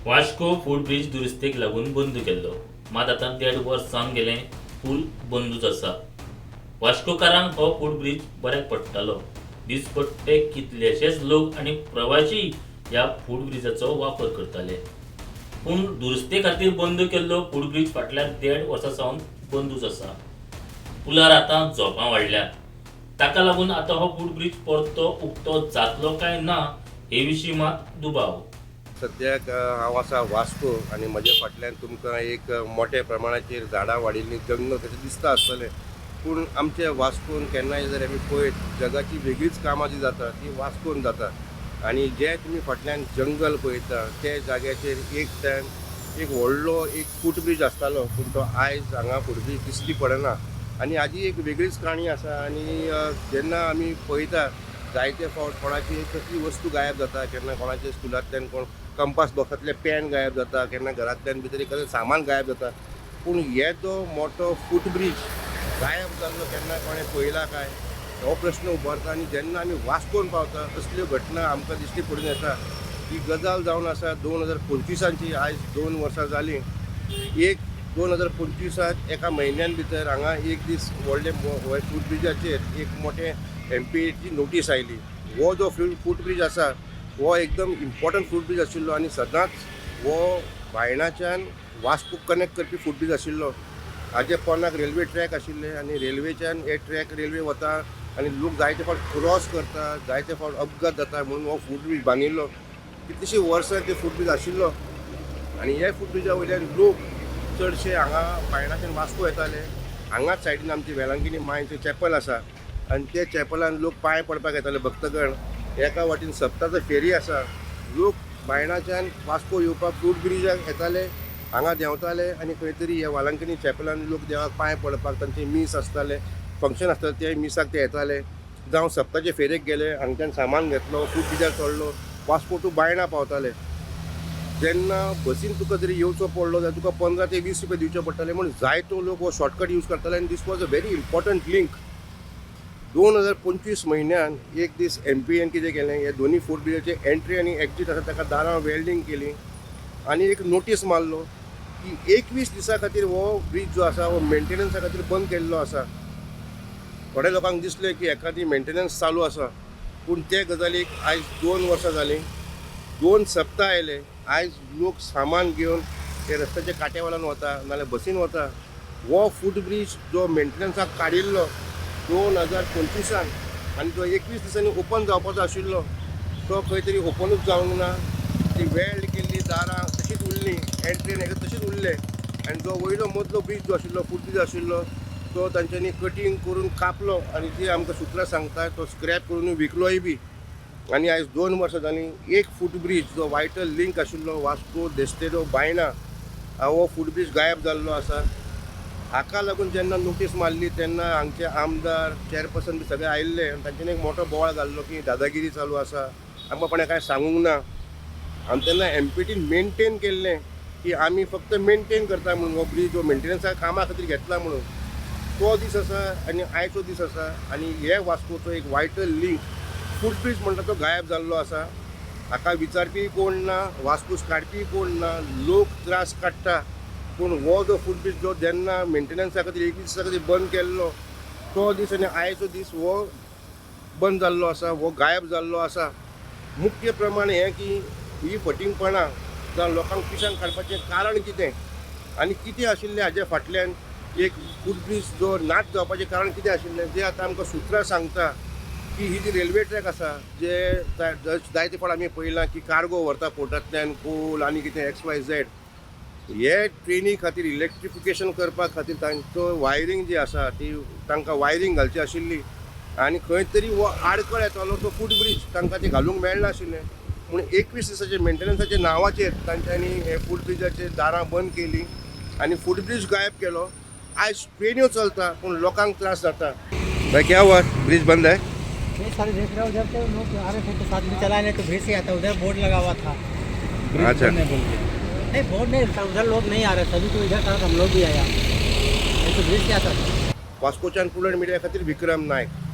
वास्को फूट bridge दुरुस्तेक लागून बंद केल्लो, मात आतां देड वर्स जावन गेलें, पूल बंदूच आसा. वास्कोकारांक हो फूट ब्रीज बऱ्याक पडटालो. दिसपट्टे कितलेशेच लोक आनी प्रवाशी ह्या फूट ब्रिजाचो वापर करताले, पूण दुरुस्ते खातीर बंद केल्लो फूट ब्रीज फाटल्या देड वर्सा सावन बंदूच आसा. पुलार आतां झोपां वाडल्यात. ताका लागून आतां हो फूट ब्रीज परतो उक्तो जातलो काय ना हे विशीं मात दुबाव. सद्याक हांव आसा वास्को आनी म्हज्या फाटल्यान तुमकां एक मोठ्या प्रमाणाचेर झाडां वाडिल्लीं, जंगल कशें दिसता आसतलें. पूण आमच्या वास्कोन केन्नाय जर आमी पळयत, जगाची वेगळीच कामां जी जाता ती वास्कोन जाता. आनी जे तुमी फाटल्यान जंगल पळयता, ते जाग्याचेर एक टायम एक व्हडलो एक फूट ब्रीज आसतालो, पूण तो आयज हांगा फूट ब्रीज दिश्टी पडना. आनी हाजी एक वेगळीच काणी आसा. आनी जेन्ना आमी पळयता, जायते फावट कोणाची कसली वस्तू गायब जाता, केन्ना कोणाच्या स्कुलांतल्यान कोण कंपास बॉक्सांतलें पेन गायब जाता, केन्ना घरांतल्यान भितर एखादें सामान गायब जाता, पूण हे जो मोठो फूट ब्रीज गायब जाल्लो केन्ना कोणें पळयला काय, हो प्रश्न उबारता. आनी जेन्ना आमी वास्कोन पावता, असल्यो घटना आमकां दिश्टी पडून येता. ही गजाल जावन आसा 2025आंची. आयज 2 वर्सां जालीं. एक 2025आंत एका म्हयन्यान भितर हांगा एक दीस व्हडले फूट ब्रिजाचेर एक मोठें एमपीएची नोटीस आयली. हो जो फूट ब्रीज आसा, हो एकदम इम्पॉर्टंट फूट ब्रीज आशिल्लो आनी सदांच हो बायणाच्यान वास्को कनेक्ट करपी फूट ब्रीज आशिल्लो. हाजे पोंदाक रेल्वे ट्रॅक आशिल्ले आनी रेल्वेच्यान हे ट्रॅक रेल्वे वता आनी लोक जायते फावट क्रॉस करता, जायते फावट अपघात जाता, म्हणून हो फूट ब्रीज बांदिल्लो. कितलीशीं वर्सां ते फूट ब्रीज आशिल्लो आनी हे फूट ब्रिजा वयल्यान लोक चडशे हांगा बायणाच्यान वास्को येताले. हांगाच सायडीन आमची वेलांकिनी मांयचें चॅपल आसा आनी त्या चॅपलान लोक पांय पडपाक येताले, भक्तगण. एका वाटेन सप्ताचो फेरी आसा. लोक बायणाच्यान वास्को येवपाक फूट ब्रिजाक येताले, हांगा देंवताले आनी खंय तरी ह्या वालांकिनी चॅपलान लोक देवाक पांय पडपाक, तांचे मीस आसतालें, फंक्शन आसतालें, ते मिसाक ते येताले. जावं सप्ताचे फेरेक गेले, हांगच्यान सामान घेतलो, फूट ब्रिजार चडलो, वास्को टू बायणा पावताले. जेन्ना बसीन तुका जरी येवचो पडलो जाल्यार तुका 15 ते 20 रुपया दिवचे पडटाले, म्हूण जायतो लोक हो शॉर्टकट यूज करताले आनी this was a very important link. 2025 म्हयन्यान एक दीस एमपीएन कितें केलें, हे दोनी फूट ब्रिजाचे एंट्री आनी एक्जीट आसा ताका दारां वेल्डींग केली आनी एक नोटीस मारलो की 21 दिसां खातीर हो ब्रीज जो आसा हो मेंटेनन्सा खातीर बंद केल्लो आसा. थोड्या लोकांक दिसलें की एखादी मेंटेनन्स चालू आसा, पूण ते गजालीक आयज 2 वर्सां जालीं, 2 सप्ताह आयले. आयज लोक सामान घेवन ते रस्त्याच्या काट्या वता, नाल्यार बसीन वता. हो फूट ब्रीज जो मेंटेनन्साक काडिल्लो 2025आन आनी तो 21 दिसांनी ओपन जावपाचो आशिल्लो, तो खंय तरी ओपनूच जावंक ना. ती वेल्ड केल्ली दारां तशीच उरली, एंट्री आनी तशीच उरले आनी जो वयलो मदलो ब्रीज जो आशिल्लो, फूट ब्रीज आशिल्लो, तो तांच्यांनी कटींग करून कापलो आनी जी आमकां सुत्रां सांगता, तो स्क्रॅप करून विकलोय बी. आनी आयज 2 वर्सां जालीं, एक फूट ब्रीज जो वायटल लिंक आशिल्लो वास्को देस्तेरो बायणा, हो फूट ब्रीज गायब जाल्लो आसा. हाका लागून जेन्ना नोटीस मारली तेन्ना हांगचे आमदार, चेअरपर्सन बी सगळे आयिल्ले आनी तांच्यांनी एक मोठो बोवाळ घाल्लो की दादागिरी चालू आसा, आमकां कोणें कांय सांगूंक ना. आनी तेन्ना एमपीटीन मेनटेन केल्लें की आमी फक्त मेनटेन करता म्हणून, हो ब्रीज हो मेंटेनन्सा कामा खातीर घेतला म्हणून. तो दीस आसा आनी आयचो दीस आसा आनी हे वास्कोचो एक वायटल लिंक फूट ब्रीज म्हणटा तो गायब जाल्लो आसा. हाका विचारपी कोण ना, वासपूस काडपी कोण ना. लोक त्रास काडटा, पूण हो जो फूट ब्रीज जो जेन्ना मेंटेनन्सा खातीर 21 दिसा खातीर बंद केल्लो, तो दीस आनी आयचो दीस हो बंद जाल्लो आसा, हो गायब जाल्लो आसा. मुख्य प्रमाण हें की ही फटींगपणां जावं लोकांक पिशान काडपाचें कारण कितें आनी कितें आशिल्लें हाजे फाटल्यान, एक फूट ब्रीज जो नाच जावपाचें कारण कितें आशिल्लें, जें आतां आमकां सुत्रां सांगता की ही जी रेल्वे ट्रॅक आसा, जे जायते फावट आमी पळयलां की कार्गो व्हरता पोर्टांतल्यान, कोल आनी कितें XYZ, हे ट्रेनी खातीर इलेक्ट्रिफिकेशन करपा खातीर तांचो वायरींग जी आसा ती तांकां वायरींग घालची आशिल्ली आनी खंय तरी हो आडखळ येतालो, तो फूट ब्रीज तांकां ते घालूंक मेळनाशिल्लें, म्हूण 21 दिसाचे मेंटेनन्साच्या नांवाचेर तांच्यांनी हे फूट ब्रिजाचेर दारां बंद केली आनी फूट ब्रीज गायब केलो. आयज ट्रेन्यो चलता, पूण लोकांक त्रास जाता. भाई, क्या हुआ? ब्रिज बंद है? ये सारे देख रहे हो, उधर से लोग आ रहे थे तो साथ में चला नहीं तो ब्रिज से आता, उधर बोर्ड लगा हुआ था. नहीं, बोर्ड नहीं था, उधर लोग नहीं आ रहे, सभी तो इधर था, हम लोग भी आया, नहीं तो ब्रिज से आता था. वास्कोच्यान प्रुडंट मिडिया खातीर विक्रम नायक.